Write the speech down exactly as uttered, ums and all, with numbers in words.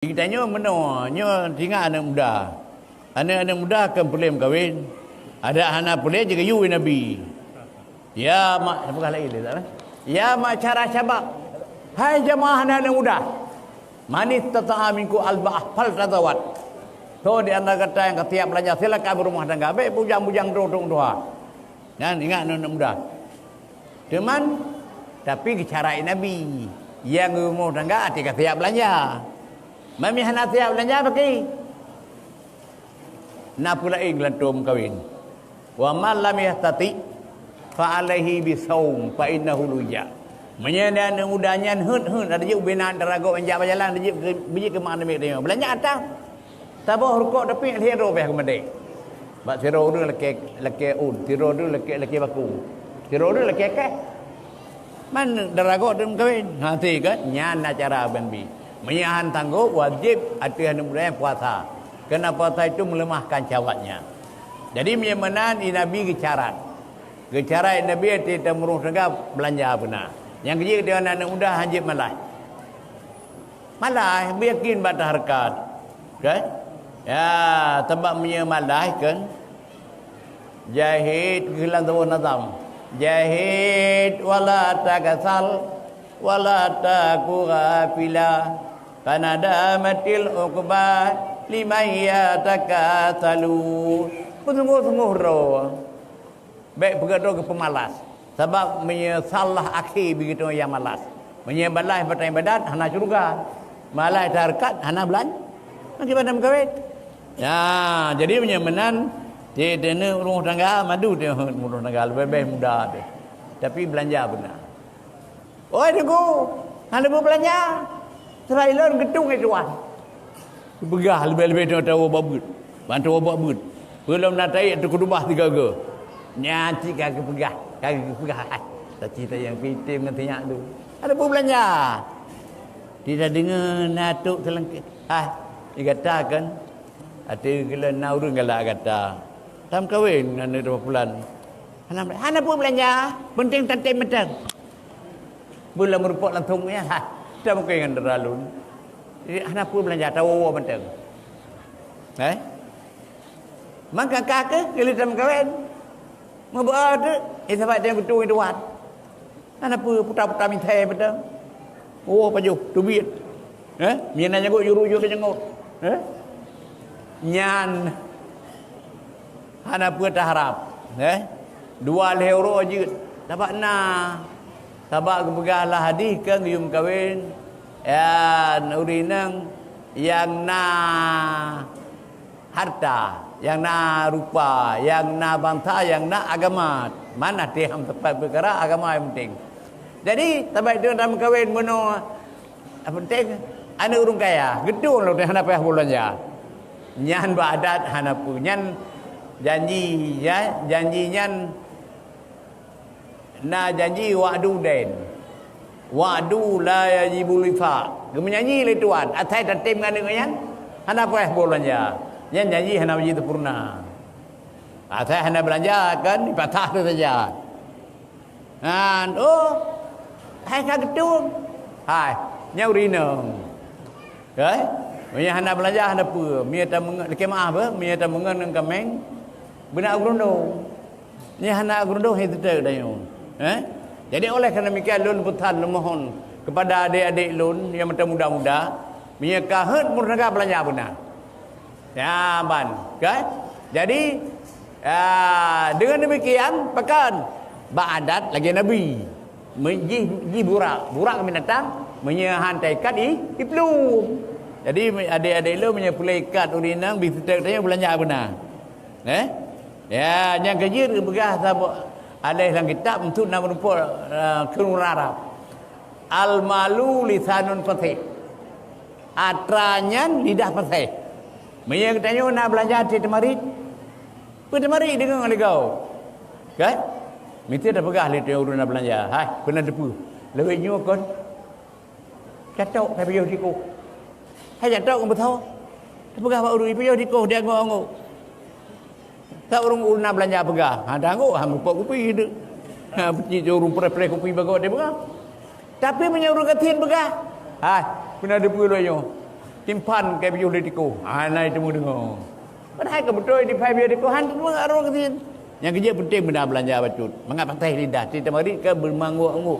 Geutanyoe meunoe, nyoe tinggai aneuk muda. Aneuk-aneuk muda kan peureulée meukawen. Adak hana peureulée jigayue Nabi. Ya ma-, peugah laén lé, tak, eh? Ya ma'syara syabab. Hai jamaah aneuk-aneuk muda. Man istata'a minkum al-ba'ah faltazawaj. Soe di antara gata nyang ka siap beulanja, silakan beurumah tangga. Bék bujang-bujang droe tuha. Nyan ingat aneuk-aneuk muda. Teuma, tapi geucara Nabi, nyang beurumah tangga até ka siap beulanja. Mami hana siap beulanja, bagi. Na peue laén geulantom kawin. Wa man lam yastati fa alaihi bisaum fa innahu wija. Meunyoe aneuk muda nyan heuet-heuet, ada jeuet ubena antara gob jak bajalan, ada jeuet ke, biji ke mak namiet dia. Beulanja ata. Saboh rukok tapi lhèe droe beh geumadé. Bak sidroe ureueng lakèe, lakèe ôn, sidroe ureueng lakèe, lakèe bakong. Sidroe ureueng lakèe kèh. Man dara gob teuh meukawen? Ha, ti kan? Nyan na cara ban bi. Meunyoe han sanggob, wajéb ateueh aneuk muda nyan puasa. Karena puasa itu melemahkan syahwatnya. Jadi meunyoe meunan, i Nabi geucarat. Geucarat i Nabi ateueh tameurumah tangga beulanja beuna. Nyang keujeuet deungon aneuk muda han jeuet malah. Malah, beuyakin bak hareukat. Kan? Ya, sabab meunyoe malah kan, jahid geuh lam saboh nazam. Jahid wala takasal, wala taku ghafila. Fanadamatil uqba liman yatakasalu. Beusunggoh-sunggoh droe. Bék peugah droe keu peumalas. Sabab meunyoe salah akhé begitu nyang malas. Meunyoe malas bak ibadat hana syeuruga. Malas hareukat hana beulan-, bagaimana meukawen? Ya, jadi meunyoe meunan, ti teuneuk rumah tangga, madu teuneuk rumah tangga, leubeh-leubeh muda teuh. Tapi beulanja beuna. Oi Teungku, hana peue beulanja. Seubab ilôn geutung lé tuan. Geupeugah leubeh-leubeh nyoe tawoe bak beuet. Ban tawoe bak beuet. Peulom na taék teukeudubah sigoe-goe. Nyan cit ka geupeugah, ka geupeugah. Taci tayang pitem ngon sinyak tu. Hana peue beulanja. Tidak deungoe na tok seulengket. Ah, digatakan. Ateueh geulon na ureueng galak gata. Tam kawen ngon aneuk pulan. Hana, hana peue beulanja. Penting tatem mantong. Beulam meureumpok langsung nyan, ha, tameukeue ngon dara lôn. Jadi, hana peue beulanja, tawoe-woe mantong. Eh? Maka ka keuh, keu lheueh tameukawen. Meubeue teuk, eh, sabat nyang beutôi tuan. Hana peue, puta-puta mithai mantong. Oh, pajoh, teubiet. Eh? Mie na nyangkut, juru-juru nyangkut. Eh? Nyan. Hana peue taharab, eh? Dua lhèe uroe jeuet. Sabab na, sabab geupeugah lam hadih kan geuyue meukawen, ya, ureueng inong nyang na harta, nyang na rupa, nyang na bansa, nyang na agama. Man até ham teumpat peukara agama nyang penting. Jadi, sabab itu na meukawen meunoe Nyang penting, aneuk ureueng kaya, geutong lom hana payah beulanja. Nyan bak adat hana peue. Nyan janji, ya, janji nyan na janji wa'du dain. Wa'du la yajibul wifa. Geumeujanji lé tuan, asai tatem ngon aneuk nyan, hana payah beulanja. Nyan janji hana jisempurna. Asai hana beulanja kan dipatah tu saja. Han, oh, hai ka geutung. Hai, nyoe ureueng inong. Hai, meunyoe hana beulanja hana peue, meunyoe tameungon, lakèe meu'ah beuh, meunyoe tameungon ngon kaméng, beunak geurundong. Nyoe hana geurundong, hai teutek tanyoe. Eh? Jadi oleh karena demikian, lôn peusan, lôn mohon kepada adik-adik lôn nyang mantong muda-muda, meunyoe ka heuet meurunoe beulanja beuna. Ya, ban, kan? Jadi, ah, dengan demikian, pakon? Bak adat lagèe Nabi. Me-, jih, jih burak. Burak keu binatang, meunyoe han taikat i, iplueng. Jadi, adik-adik lôn, meunyoe peureulèe ikat ureueng inong, bit seutôt tanyoe beulanja beuna. Eh? Ya, nyang keujeuet geupeugah saboh aléh lam kitab, untuk na meurumpok, ah, keu ureueng Arab. Al-malu lisanun fasih. Atra nyan lidah fasih. Meunyoe geutanyoe na beulanja até teumarit, peue teumarit deungon lé gob. Kan? Meusti tapeugah lé ureueng na beulanja, "Hai, peue na teupeue? Lawét nyoe kon." Catok, hai pajoh tikoh. Hai catok ngon beusoe. Tapeugah bak ureueng, "Pajoh tikoh di angoe-angoe." Ka ureueng, ureueng na beulanja peugah, ha, tanggong, ha, meupok kupi deuek. Ha, peucit ureueng preh-preh kupi bagoe teuh peugah. Tapi meunyoe ureueng gasien peugah, "Hai, peue na teupeue lôn nyoe?" Timphan ka piôh lé tikus. Ha, na itu deungoe. Padahai ka beutôi timphan piôh tikus, han teuma arung keutin. Nyang keujeuet peunteng beuna beulanja bacut. Mangat patéh lidah, ti tamarit ka beumanggok-anggok.